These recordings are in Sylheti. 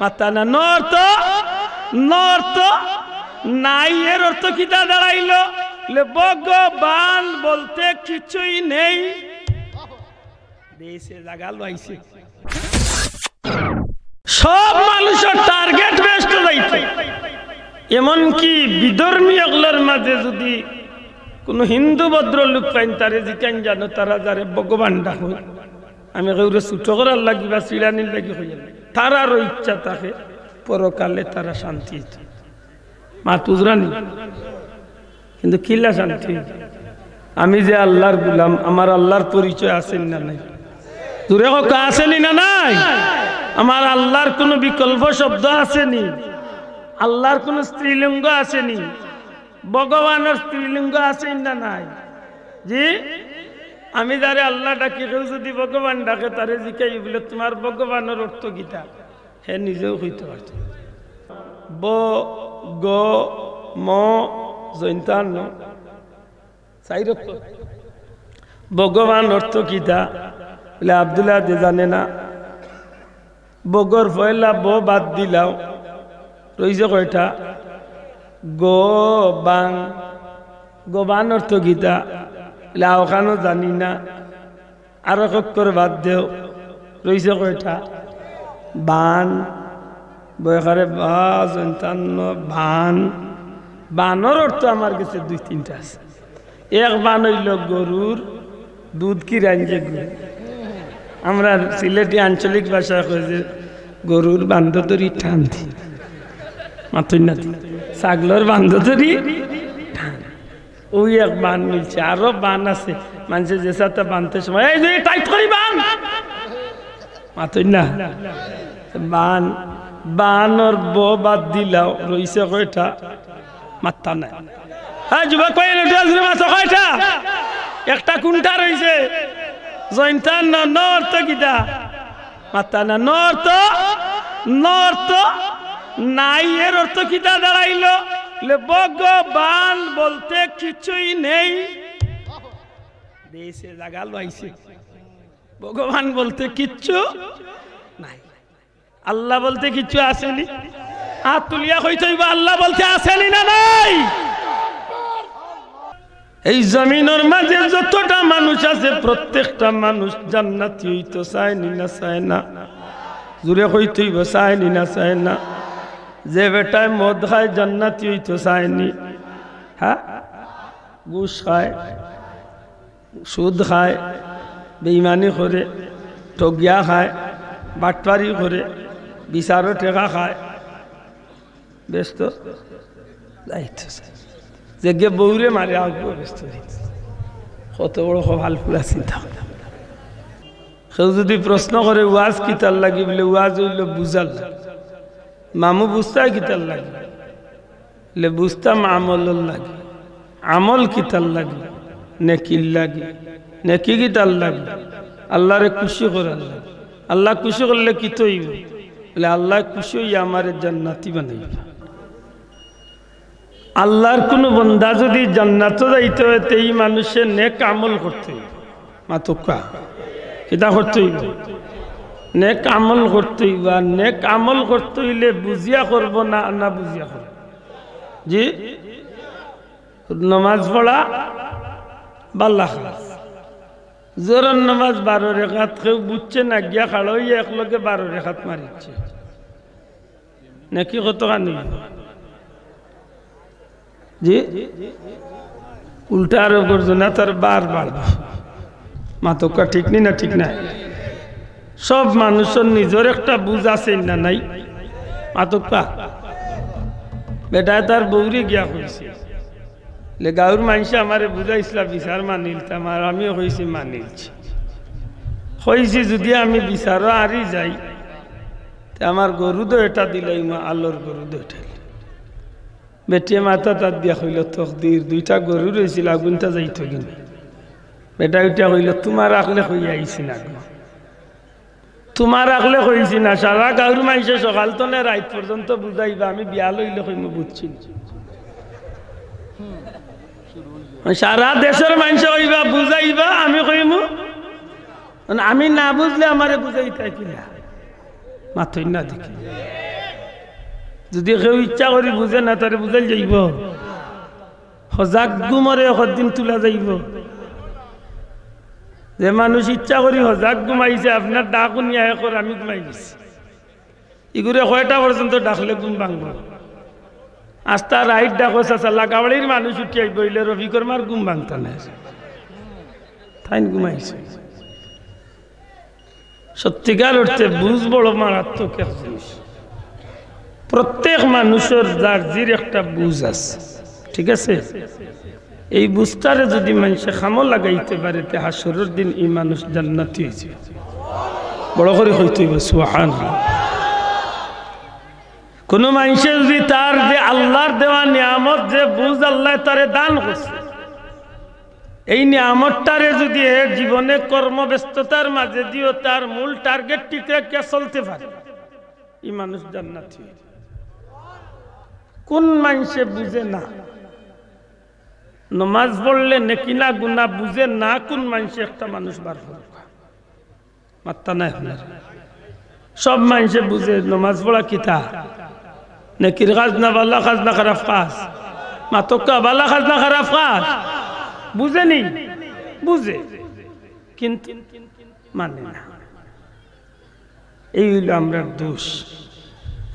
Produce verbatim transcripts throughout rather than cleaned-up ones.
মাত্তা না, নর তো, নর তো নাই। এর অর্থ কিতা দাঁড়াইল? বলে, ভগবান বলতে কিছুই নেই। দেশে জাগা লইছে। সব মানুষের টার্গেট বেহেস্ত যাইতো। এমনকি বিধর্মী অকলর মাঝে যদি কোনো হিন্দু ভদ্রলোক পাইন, তারে জিকাইন, জানো, তারা যারে ভগবান ডাকইন, আমি কেউরে ছুটো করার লাগি বা চিড়ানির লাগি কইয়ার না। তারারও ইচ্ছা থাকে পরকালে তারা শান্তি অইতো। মাত বুঝরা নি? কিন্তু কিলা শান্তি? আমি যে আল্লাহর গোলাম, আমার আল্লাহর পরিচয় আছে নি না নাই? জোরে কউক্কা, আছে নি না নাই? আমার আল্লাহর কোনো বিকল্প শব্দ আছে নি? আল্লাহর কোনো স্ত্রীলিঙ্গ আছে নি? ভগবানর স্ত্রীলিঙ্গ আছে নি না নাই? জি, আমি যারে আল্লাহ ডাকি, কেউ যদি ভগবান ডাকে, তারে জিকাই বলে, "তোমার ভগবানর অর্থ কিতা?" হে নিজেও কইতো পারতো না। ব, গ, ম, জইন্তান ন। চাইর অক্ষর। ভগবান অর্থ কিতা? বলে, আব্দুল্লাহ দে জানে না। বগর পয়লা ব বাদ দিলাও, রইছে কয়টা? গ, বাং। গবান অর্থ কিতা? বলে, অখানও জানি না। আরক অক্ষর বাদ দেও, রইছে কয়টা? বান। বয়খারে বা জন্তান্ন বান। বানর অর্থ আমার গেছে দুই তিনটা আছে। এক বান অইল গরুর দুধ কিরাইন যে গরু। আমরা সিলেটি আঞ্চলিক ভাষায় কই যে গরুর বান্ধ ধরি টান দি। মাতইন না দি। ছাগলর বান্ধ ধরি টান। ওই এক বান মিলছে, আরো বান আছে। মানষে যে সাথে বানতে সময়, "এই যে টাইট করি বান।" মাতইন না। বান, বানর ব বাদ দিলাও, রইছে কয়টা? মাত্তা নাই। হ্যাঁ, যুবক ভাই, এটা আসলে মাত্র কয়টা? একটা কোনটা রইছে? জয়ন্তান না, নর তো কিতা? মাত্তা না, নর তো, নর তো নাই। এর অর্থ কিতা দাঁড়াইল? বলে, ভগবান বলতে কিছুই নেই। দেশে জাগা লইছে। ভগবান বলতে কিচ্ছু নাই। আল্লাহ বলতে কিচ্ছু আছে নি? আত তুলিয়া কইতে অইবো, আল্লাহ বলতে আছে নি না নাই? এই জমিনর মাঝে যতটা মানুষ আছে, প্রত্যেকটা মানুষ জান্নাতি অইতো চায় নি না চায় না? জোরে কইতে অইবো, চায় নি না চায় না? যে বেটায় মদ খায়, জান্নাতি অইতো চায় নি? হ্যাঁ, ঘুষ খায়, সুদ খায়, বেইমানি করে, ঠগিয়া খায়, বাটপারি করে, বিচারো টেকা খায়, বেহেস্তো যাইতো চায়। যেগে বউরে মারে, আগুয়া বেহেস্তো যাইতো চায়। কত বড় কপাল ফুলা চিন্তা করো। কেউ যদি প্রশ্ন করে, "ওয়াজ কিতার লাগি?" বলে, "ওয়াজ অইল বুঝার লাগি।" মামু বুঝতায় কিতার লাগি? বলে, "বুঝতাম আমলর লাগি।" আমল কিতার লাগি? নেকির লাগি। নেকি কিতার লাগি? আল্লাহরে খুশি করার লাগি। আল্লাহ খুশি করলে কিতা অইবো? বলে, "আল্লাহ খুশি অইয়া আমারে জান্নাতি বানাইবা।" আল্লাহর কোনো বন্দা যদি জান্নাতো যাইতে অয়, তে ই মানুষে নেক আমল করতে অইবো। মাতউক্কা। কিতা করতে অইবো? নেক আমল করতে অইবো। আর নেক আমল করতে অইলে বুঝিয়া করবো না, না বুঝিয়া করবো? জি? নমাজ পড়া বালা কাজ। জোহরর নমাজ বারো রেকাত, কেউ বুঝছে না, গিয়া খাড়া অইয়া একলগে বারো রেকাত মারিছে। নেকি কতখান অইবো? জি? উল্টা আরো গর্জনা তার বার বাড়বো। মাতউক্কা ঠিক নি না ঠিক না? সব মানুষর নিজর একটা বুঝ আছে না নাই? মাতউক্কা। বেটায় তার বউরে গিয়া কইছে, বলে, "গাউর মানষে আমারে বুঝাইছলা বিচার মানিলতাম, আর আমিও কইছি মানিলছি। কইছি যুদি আমি বিচারো আরি যাই, তে আমার গরু দুইটা দিলাইমু, আলর গরু দুইটা।" বেটিয়ে মাথাত আত দিয়া কইল, "তকদির, দুইটা গরু রইছিল, আগুনটা যাইতো কিনা?" বেটায় উঠিয়া কইল, "তুমার আগলে কইয়া আইছি না গো। তুমার আগলে কইছি না, সারা গাউর মানষে সকাল তনে রাইত পর্যন্ত বুঝাইবা, আমি বিয়াল অইলে কইমু বুঝছি না। সারা দেশর মানষে কইবা, বুঝাইবা, আমি কইমু, মানে, আমি না বুঝলে আমারে বুঝাইতায় কিলা?" মাতইন না দেখি। যদি কেউ ইচ্ছা করি বুঝে না, তারে বুঝাইল যাইবো? হজাগ ঘুমরে একদিন তুলা যাইবো? যে মানুষ ইচ্ছা করি হজাগ ঘুমাইছে, আপনার ডাক হুনিয়া হে কর, "আমি ঘুমাই গেছি।" ইগুরে কয়টা পর্যন্ত ডাকলে ঘুম ভাঙবো? আস্তা রাইত ডাকো চাচা, লাগাবাড়ির মানুষ উঠি আইবো, ইলে রফিকর মার ঘুম ভাঙতা নায়, তাইন ঘুমাইছে। সত্যিকার অর্থে বুঝ বড় মারাত্মক এক জিনিস। প্রত্যেক মানুষর যার জির একটা বুঝ আছে, ঠিক আছে? এই বুঝটারে যদি মানষে কামো লাগাইতে পারে, তে হাশরর দিন ই মানুষ জান্নাতি অইছে। বড় করি কইতে অইবো, সুবহানাল্লাহ। কুনু মানষে যদি তার যে আল্লার দেওয়া নিয়ামত, যে বুঝ আল্লায় তারে দান করছে, এই নিয়ামতটারে যদি হে জীবনে কর্মব্যস্ততার মাঝে দিও তার মূল টার্গেট ঠিক রাখিয়া চলতে পারে, ই মানুষ জান্নাতি। কুন মানষে বুঝে না নমাজ পড়লে নেকি না গুনা বুঝে না, কুন মানষে একটা মানুষ বার করুক্কা? মাত্তা নাই আপনার। সব মানষে বুঝে নমাজ পড়া কিতা? নেকির কাজ না, বালা কাজ না, খারাপ কাজ? মাতউক্কা, বালা কাজ না, খারাপ কাজ? বুঝে নি? বুঝে, কিন্তু মানে না। এই অইলো আমরার দোষ।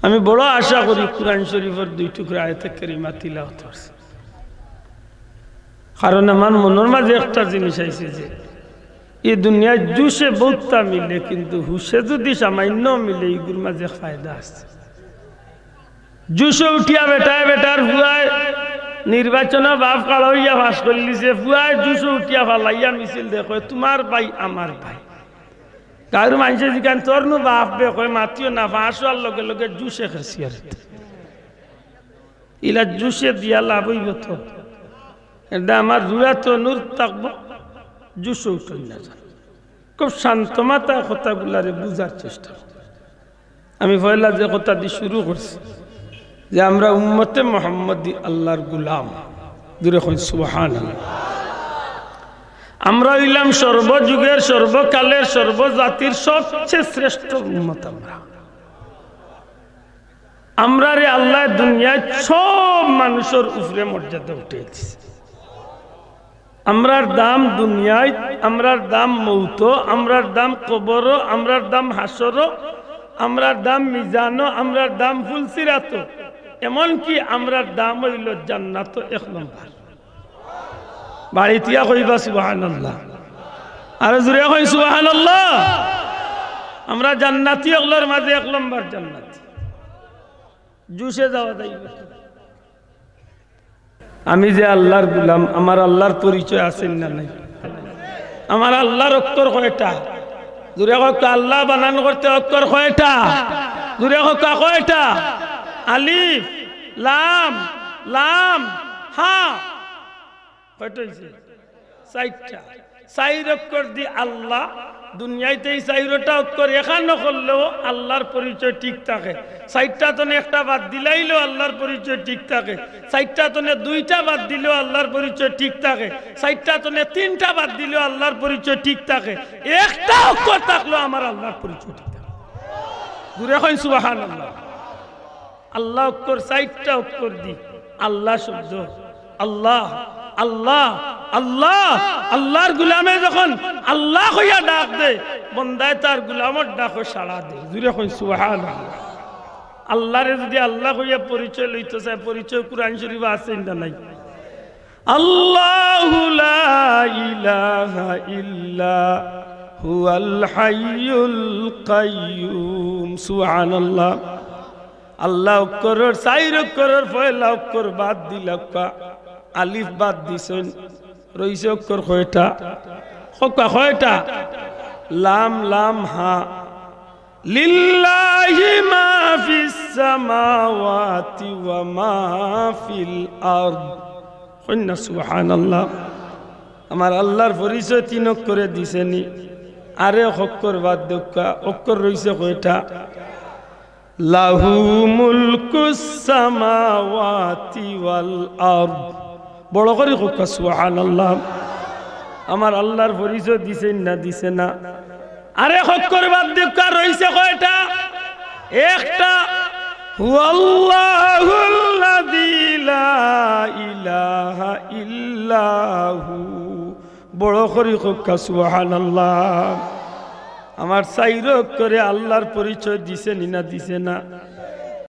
আমি বড় আশা করি কুরআন শরীফর দুই টুকরা আয়াতে কারিমা তিলাওয়াত করছি, কারণ আমার মনর মাঝে একটা জিনিস আইছে যে ই দুনিয়াত জুশে বউততা মিলে, কিন্তু হুশে যদি সামান্য মিলে, ইগুর মাঝে ফায়দা আছে। জুশো উঠিয়া বেটায় বেটার ফুয়ায় নির্বাচনো বাফ খাড়া অইয়া পাশ করিলিছে, ফুয়ায় জুশো উঠিয়া ফালাইয়া মিছিল দেয়, কয়, "তুমার ভাই আমার ভাই।" গাউর মানষে জিকাইন, "তোর নু বাফ বে?" কয়, "মাতিও না, ফাঁস অওয়ার লগে লগে জুশে খেছি আর।" ইলা জুশে দিয়া লাভ অইবো তো? এটা আমার জুড়া তো নূর থাকবো, জুশো উঠইন না যান। খুব শান্ত মাথায় কথাগুলারে বুঝার চেষ্টা করো। আমি পয়লা যে কথাদি শুরু করছি যে আমরা উম্মতে মোহাম্মদী, আল্লার গুলাম। জুরে কইন সুবহানাল্লাহ। আমরা অইলাম সর্বযুগের, সর্বকালের, সর্বজাতির সবচেয়ে শ্রেষ্ঠ উম্মত আমরা। আমরারে আল্লায় দুনিয়াত সব মানুষর উপরে মর্যাদা উঠাই দিছে। আমরার দাম দুনিয়াত, আমরার দাম মৌতো, আমরার দাম কবরো, আমরার দাম হাশরো, আমরার দাম মিজানো, আমরার দাম ফুলসিরাতো, এমনকি আমরার দাম অইলো জান্নাতো এক নম্বর। বাড়িত গিয়া কইবা সুবহানাল্লাহ। আরো জুরে কইন সুবহানাল্লাহ। আমরা জান্নাতি অকলর মাঝে এক নম্বর জান্নাতি। জুশে যাওয়া যাইবো। আমি যে আল্লার গুলাম, আমার আল্লার পরিচয় আছে না নাই? আমার আল্লার অক্ষর কয়টা? জুরে কউক্কা, আল্লাহ বানান করতে অক্ষর কয়টা? জুরে কউক্কা, কয়টা? আলিফ, লাম, লাম, হা। কয়টা অইছে? চাইরটা। চাইর অক্ষর দি আল্লাহ। দুনিয়াত ই চাইরটা অক্ষর একখানো করলেও আল্লার পরিচয় ঠিক থাকে। চাইরটা তনে একটা বাদ দিলাইলেও আল্লার পরিচয় ঠিক থাকে। চাইরটা তনে দুইটা বাদ দিলেও আল্লার পরিচয় ঠিক থাকে। চাইরটা তনে তিনটা বাদ দিলেও আল্লার পরিচয় ঠিক থাকে। একটা অক্ষর থাকলেও আমার আল্লার পরিচয় ঠিক থাকে। জুরে কইন সুবহানাল্লাহ। আল্লাহ অক্ষর, চাইরটা অক্ষর দি আল্লাহ শব্দ। আল্লাহ, আল্লাহ, আল্লাহ। আল্লার গুলামে যখন আল্লাহ কইয়া ডাক দেয়, বন্দায় তার গুলামর ডাকো সাড়া দেয়। জুরে কইন সুবহানাল্লাহ। আল্লারে যদি আল্লাহ কইয়া পরিচয় লইতো চায়, পরিচয় কুরআন শরীফো আছে না নাই? আল্লাহু লা ইলাহা ইল্লা হুয়াল হাইয়ুল কাইয়ুম। সুবহানাল্লাহ। আল্লাহ অক্ষরর, চাইর অক্ষরর পয়লা অক্ষর বাদ দিলাউক্কা, আলিফ বাদ দিছইন, রইছে অক্ষর কয়টা? কউক্কা কয়টা? লাম, লাম, হা। লিল্লাহি মা ফিস সামাওয়াতি ওয়া মা ফিল আরদ। কইন না সুবহানাল্লাহ। আমার আল্লার পরিচয় তিন অক্ষরে দিছে নি? আরে অক্ষর বাদ দেউক্কা, অক্ষর রইছে কয়টা? লাহু মুলকুস সামাওয়াতি ওয়াল আরদ। বড় করি কউক্কা সুবহানাল্লাহ। আমার আল্লার পরিচয় দিছে না, দিছে না? আরে অক্ষর বাদ দেউক্কা, রইছে কয়টা? একটা। হুয়াল্লাহ বড় করি কউক্কা সুবহানাল্লাহ। আমার চাইর অক্ষরে আল্লাহর পরিচয় দিছে নি না দিছে না?